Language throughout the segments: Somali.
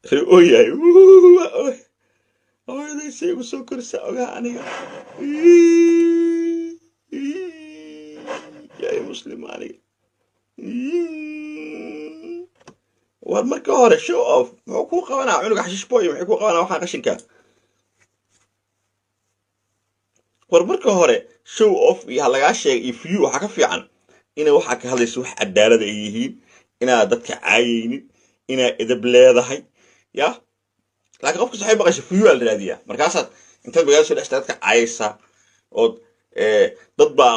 Ree ooyahay, hooyaday say igu soo korisa ogaa aniga. Yaay muslim aniga. War marka hore show off muxuu kuu qabanaa cunuga xashiish boy? Muxuu kuu qabanaa waxaan qashinka? War marka hore show off iyo ha lagaa sheegay iyo view waxaa ka fiican inay waxaa ka hadlayso wax cadaalada ay yihiin, inaad dadka caayaynin, inaad edeb leedahay ya. Laakiin qofka saxay maqasha view aa la raadiyaa, markaasaad intaad magaalada soo dhextaa dadka caayaysaa ood dad baa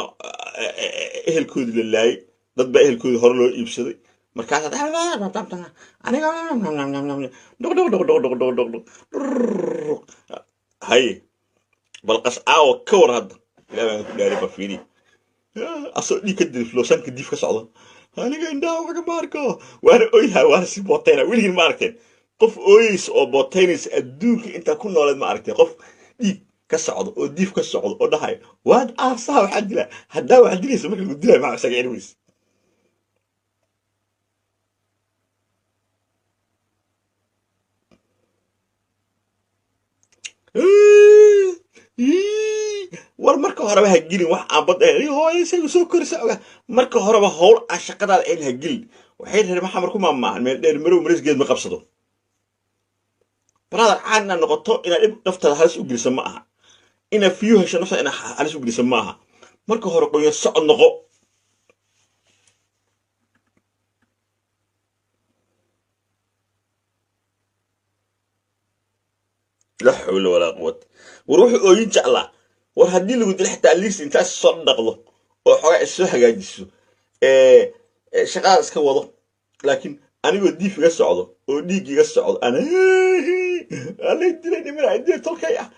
ehelkoodii la laayay, dad baa ehelkoodii hore loo iibsaday, markaasaad aniga dhuq dhuq dhuq dhuq dhuq dhuq dhuq dhuq. Haye, bal qascaawo ka war hadda. Ilaah baan ku dhaaray, ba fiiri asoo dhiig ka diliflo, sanka diif ka socdo. Aniga indhaha wax kama arko, waana oyhaa, waana si bootayna. Weligiin ma aragteen qof ooyeysa oo bootaynaysa? Adduunka intaa ku nooleed ma aragteen qof dhiig ka socdo oo diif ka socdo oo dhahayo waad aarsaha? Waxaa dilaa haddaa waxaad dilaysa marka lagu dilaayo maxaa isaga cilmiis? War marka horeba ha gelin wax aan bad ahayn. Hooyo isaga soo korisa oga. Marka horeba howl aan shaqadaada ahayn ha gelin. Waxay reer maxamar ku maamaahan meel dheer marow marisgeed ma qabsado. Brother, caan inaad noqoto inaad dhib naftaada halis u geliso ma aha, inaad view hesho naftaada inaad halis u geliso ma aha. Marka hore qoyo socod noqo. La xawla walaa quwata. War wuxuu ooyin jeclaa. War haddii lagu dilo xitaa liis intaa soo dhaqdo oo xoogaa is soo hagaajiso, shaqada iska wado. Laakiin anigoo diif iga socdo oo dhiig iga socdo, ana alay dilay, niman dilay tolkay ah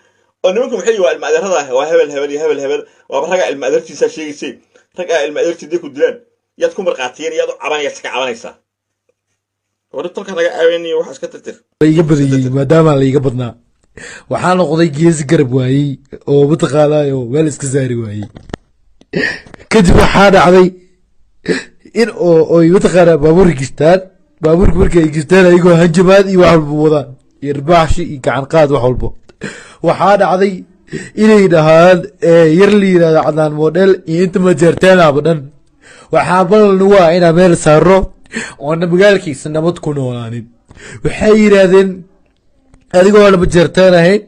oo nimanku maxay waa ilma adeerada ah, waa hebel hebel iyo hebel hebel, waaba ragaa ilma adeertiisaa sheegaysay. Rag aa ilma adeertii day ku dilaan, yaad ku marqaatiyeen, yaad u cabanaya, iska cabanaysaa. War tolka naga caawinayo waxa iska tirtir. Iga badiyey maadaama la iga badnaa, waxaa noqday geesi garab waayey oo mataqaanaayo meel iska saari waayey. Kadib waxaa dhacday in oo oy mataqaanaa baabuurka gishtaan. Baabuurka markay ay gishtaan, ayagoo hanjabaad iyo wax walba wadaan iyo irbaaxshi iyo gacan qaad wax walbo, waxaa dhacday inay dhahaan yar la yidhahdo Cadnaan Model iyo inta majeerteenaaba dhan waxaa ballan nagu ah inaan meel saaro oona magaalkiisa nabad ku noolaanin. Waxay yidhaahdeen adigoo lama jeerteen ahayn.